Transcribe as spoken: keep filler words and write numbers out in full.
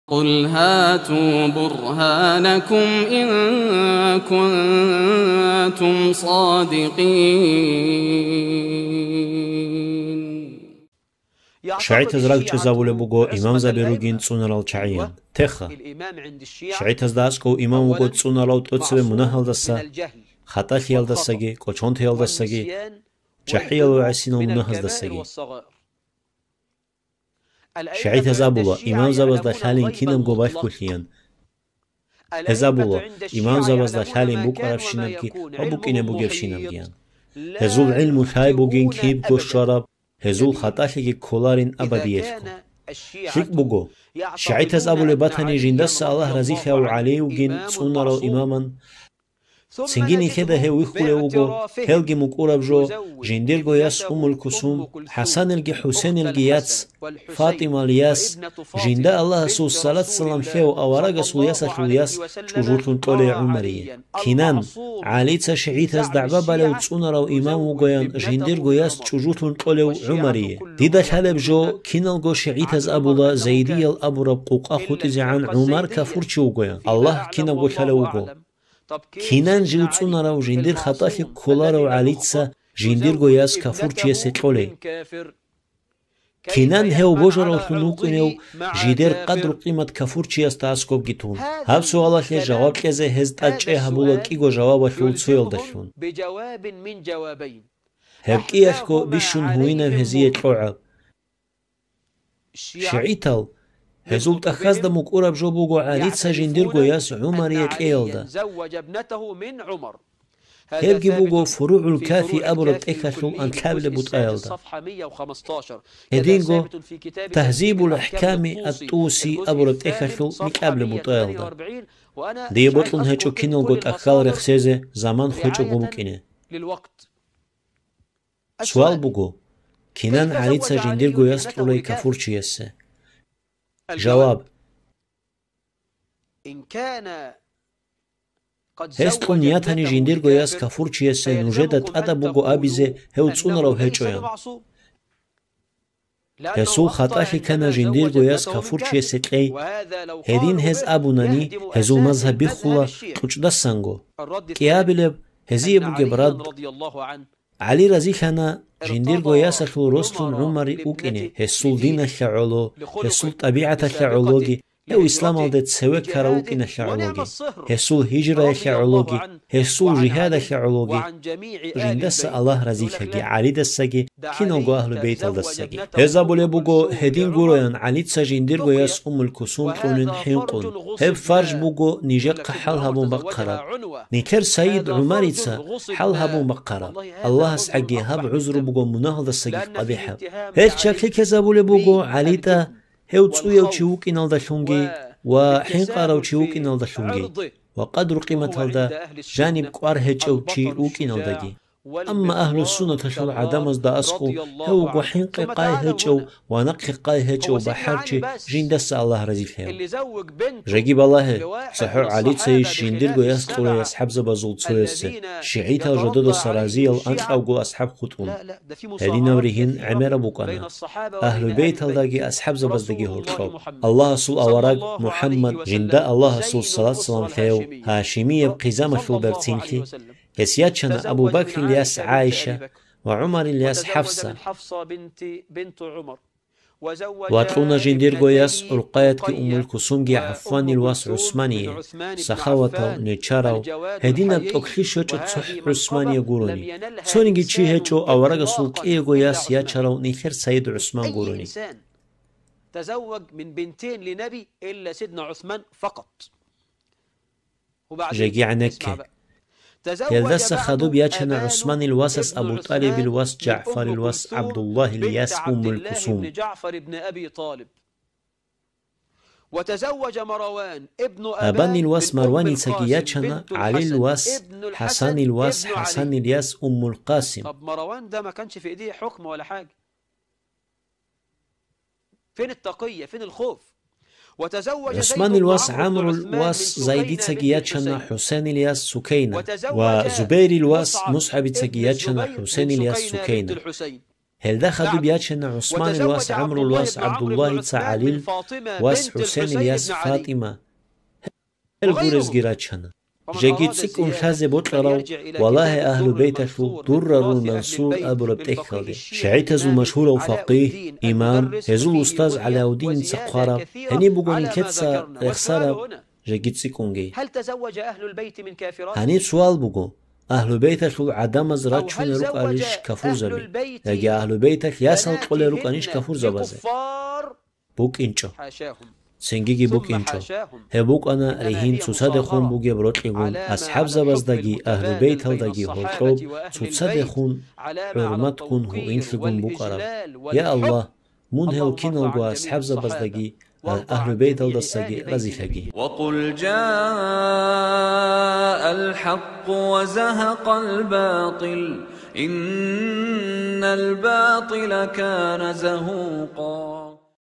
قل هاتوا برهانكم إن كنتم صادقين. ШигӀитаз рагчӀезабулеб буго имамзаби ругин цӀунарал чагӀиян. Теха. ШигӀитазда аскӀов имам вуго цӀунарав тӀоцебе мунагьалдаса, хатӀалъиялдасаги, кӀочонтеялдасаги, жахӀиял ва гӀисинал мунагьаздасаги. ШигӀитаз абула, имамзабазда лъалин кинабго балъголъиян. Гьез абула, имамзабазда лъалин букӀарабщинабги ва букӀине бугебщинабгиян. Гьезул гӀилму лъай бугин кибго щвараб, гьезул хатӀалъиги кколарин абадиялъго. ЛъикӀ буго, шигӀитаз абулеб батани, жиндаса Аллагь разилъаяв ГӀали вугин цӀунарав имаман, цинги нилъеда гьев вихьулев вуго, гьелги мукӀураб жо, жиндирго яс Уммул Кусум, ХӀасанилги ХӀусенилги яц, ФатӀимал яс, жинда Аллагьасул салат-салам лъев аварагасул ясалъул яс чӀужулъун кьолей ГӀумарие. Кинан, ГӀалица шигӀитаз дагӀба балев цӀунарав имам вугоян жиндирго яс чӀужулъун кьолев ГӀумарие. Дида лъалеб жо, киналго шигӀитаз абула, зайдиял абураб къукъа хутӀизегӀан ГӀумар кафурчи вугоян, Аллагь кинабго лъалев вуго. Кинан жив цӀунарав жиндир хатӀалъи кколарав ГӀалица жиндирго яс кафурчиясе кьолей? Кинан гьев божаравлъун вукӀинев жидер къадру-къимат кафурчиясда аскӀобги тун? Гьаб суалалъе жаваб кьезе гьез тӀадчӀей гьабула кӀиго жавабалъул цоялдалъун. Гьеб кӀиялъго бищун гьуинаб гьезие кьогӀаб. ШигӀитал, гьезул тӀахьазда мукӀураб жо буго ГӀалица жиндирго яс ГӀумарие кьеялда. Гьебги буго ФуругӀул Кафи абураб тӀехьалъул анлъабилеб бутӀаялда. Гьединго Тагьзибул АхӀками ат-ТӀуси абураб тӀехьалъул микьабилеб бутӀаялда. Дие бокьун гьечӀо киналго тӀахьал рехсезе заман хвечӀого букӀине. Суал буго, кинан ГӀалица жиндирго яс кьолей кафурчиясе? Жаваб. Гьес кьун ятани жиндирго яс кафурчиясе, нужеда тӀадаб буго абизе гьев цӀунарав гьечӀоян. Гьесул хатӀалъи ккана жиндирго яс кафурчиясе кьей. Гьедин гьез абунани, гьезул мазгьаб биххула кьучӀдасанго. КӀиабилеб гьезие бугеб рад. ГӀали разилъана, жиндирго ясалъул рослъун ГӀумари вукӀине, гьесул диналъа гӀоло, гьесул тӀабигӀаталъа гӀологи, гьев исламалде цеве ккарав вукӀиналъа гӀологи, гьесул гьижраялъа гӀологи, гьесул жигьадалъа гӀологи, жиндаса Аллагь разилъаги, ГӀалидасаги, киналго агьлу бейталдасаги. Гьез абулеб буго, гьедин гуроян, ГӀалица жиндирго яс Уммул Кусум кьунин хӀинкъун. Гьеб фарж буго нижехъа хӀал гьабун бахъараб. Нилъер Сайид ГӀумарица хӀал гьабун бахъараб. Аллагьас гӀаги гьаб гӀузру буго мунагьалдасаги къабихӀаб. Гьел чаклъи ккезабулеб буго ГӀалитӀа гьев цӀуяв чи вукӀиналдалъунги ва хӀинкъарав чи вукӀиналдалъунги ва къадру-къиматалда жаниб кӀвар гьечӀев чи вукӀиналдаги. Амма агьлу-суннаталъул гӀадамазда аскӀов гьев вуго хӀинкъи-къай гьечӀев ва нахъе-къай гьечӀев бахӀарчи, жиндаса Аллагь разилъаяв. Жеги балагье, цохӀо ГӀалицайищ жиндирго яс кьурай асхӀабзабазул цоясе, шигӀитал жододаса разиял анкьавго асхӀаб хутӀун. Гьединаб ригьин гӀемераб букӀана, Агьлу-Бейталдаги асхӀабзабаздаги гьоркьоб. Аллагьасул авараг МухӀаммад, жинда Аллагьасул салат-салам лъеяв, гьашимияб хъизамалъул берцинлъи, гьес ячана Абу Бакрил яс ГӀайша ва ГӀумарил яс ХӀафса. Ва кьуна жиндирго яс Рукъаятги Уммул Кусумги ГӀаффанил вас ГӀусмание, сахаватав, нечарав, гьединаб тӀокӀлъи щвечӀо цохӀо ГӀусмание гурони. Цониги чи гьечӀо аварагасул кӀиего яс ячарав нилъер Сайид ГӀусман гурони. Жеги гӀенекке. Гьелдаса хадуб ячана ГӀусманил васас Абу ТӀалибил вас ЖагӀфарил вас ГӀабдуллагьил яс Уммул Кусум. Абанил вас Марваницаги ячана ГӀалил вас ХӀасанил вас ХӀасанил яс Уммул Къасим. ГӀусманил вас ГӀамрул вас Зайдицаги ячана ХӀусенил яс Сукейна ва Зубейрил вас МусгӀабицаги ячана ХӀусенил яс Сукейна. Гьелда хадуб ячана ГӀусманил вас ГӀамрул вас ГӀабдуллагьица ГӀалил вас ХӀусейнил яс ФатӀима. Гьел гурезги рачана. Жеги цӀикӀкӀун лъазе бокьарав валагье Агьлу Бейталъул Дуррарул Мансур абураб тӀехьалде. ШигӀитазул машгьурав факъигь, имам, гьезул устаз ГӀалауддиница хъвараб, гьениб буго нилъеца рехсараб жеги цӀикӀкӀунги. Гьаниб суал буго, Агьлу Бейталъул гӀадамаз рачунел рукӀарищ кафурзаби, яги Агьлу Бейталъ ясал кьолел рукӀанищ кафурзабазе? БукӀинчӀо. Цинги букӀинчӀо. Гьеб букӀана ригьин цоцадехун бугеб рокьигун асхӀабзабаздаги Агьлу Бейталдаги гьоркьоб цоцадехун хӀурматгун гьуинлъигун букӀараб. Я Аллагь, мун гьел киналго асхӀабзабаздаги ва Агьлу Бейталдасаги разилъаги. وقل جاء الحق وزهق الباطل إن الباطل كان زهوقا.